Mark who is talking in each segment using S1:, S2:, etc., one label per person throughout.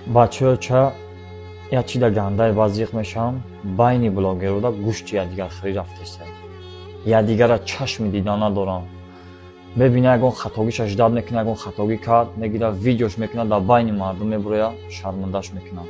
S1: Бачаё, ча як чида гандае баъд зиқ мешавам. Байни блогеруда гӯшти якдигар хӯрӣ рафтеста, якдигара чашми дида надорам. Мебина, ягон хатогиша ждать мекуна, ягон хатогӣ кард, мегира, видеош мекунад, дар байни мардум мебуроя, шармандаш мекунад.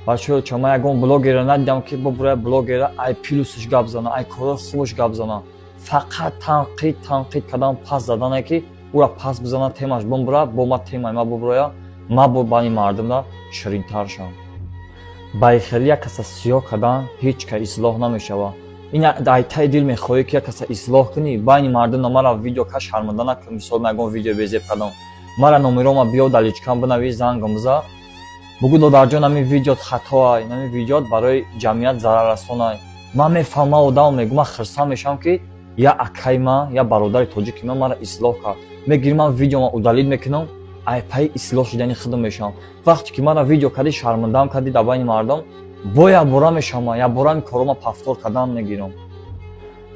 S1: Бачаё, ча ман ягон блогера надидам, ки бубуроя, блогера ай плюсш гап зана, ай корои хубаш гап зана. Фақат танқид, танқид кардан, пас задане, ки ӯра пас бизана, темаш бумбура, бо ма темаи ма бубуроя, ма бо байни мардумда ширинтар шавам. Ба ихелӣ як каса сиёҳ кардан ҳеҷ ка ислоҳ намешавад. Ин ай таи дил мехоҳӣ, ки як каса ислоҳ кунӣ, байни мардум мара видео ка, шарманда накун. Мисол, ман ягон видео безеб кардам, мара номерома биё, дар личкам бинавис, зангам биза, бугӯ: «Додарҷон, ҳамин видеот хатоай, ҳамин видеот барои ҷамъият зараррасонай». Ман мефаҳмам, одамам мегӯ, ман хирсанд мешавам, ки я акаи ман, я бародари тоҷики ман мара ислоҳ кард. Мегирӣ, ман видеома удалить мекунам, ай пайи ислоҳ шудани худам мешавам. Вақте ки мара видео кардӣ, шармандаам кардӣ дар байни мардум, бо якбора мешавам, якбора ин корома повтор кардан мегирам.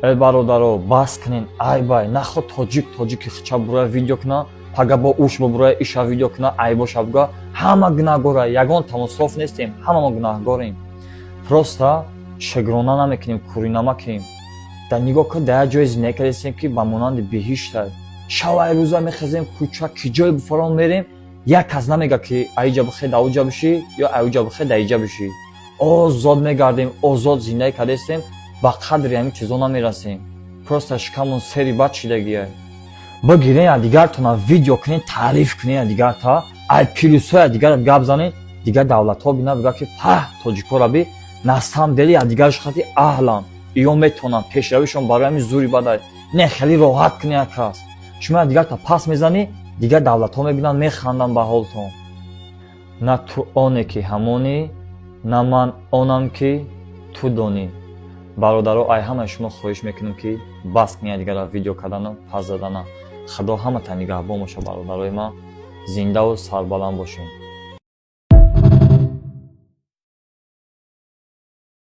S1: Эй бародаро, бас кунен, айбай. Нахо тоҷик тоҷики хича буроя, видео куна, пага бо уш бубуроя, иша видео куна, айбоша буга. Ҳама гунаҳгора, ягон тамон соф нестем, ҳама мо гунаҳгорем. Просто шукрона намекунем, кӯринамакем. Дар нигоҳ кун, дар як ҷое зиндагӣ кардастем, ки ба монанди биҳиштай. Шавай рӯза мехезем, кӯча ки ҷое буфарон мерем, як кас намега, ки аиҷа бихе, да уҷа бишӣ, ё ауҷа бихе, да иҷа бишӣ. Озод мегардем, озод зиндагӣ кардастем, ба қадри ҳамин чизо намерасем. Просто шикамон сери бад шидагия. Бигирен, якдигартона видео кунен, таъриф кунен якдигарта, ай плюсҳои якдигарат гап занен. Дигар давлатҳо бина, бига, ки паҳ, тоҷикҳоро би, на самом деле якдигараш хати аҳлан, иё метавонанд, пешравишон барои ҳамин зури бадай. Не хеле роҳат кунӣ як кас, шумо якдигарта пас мезанӣ, дигар давлатҳо мебинанд, механданд ба ҳолтон. На ту оне, ки ҳамонӣ, на ман онам, ки ту донӣ. Бародаро, ай ҳамаи шумо хоҳиш мекунем, ки бас кунед якдигарро видео кардану пас задана. Худо ҳаматан нигаҳбон боша, бародарои ман. Зиндаву сарбаланд бошед.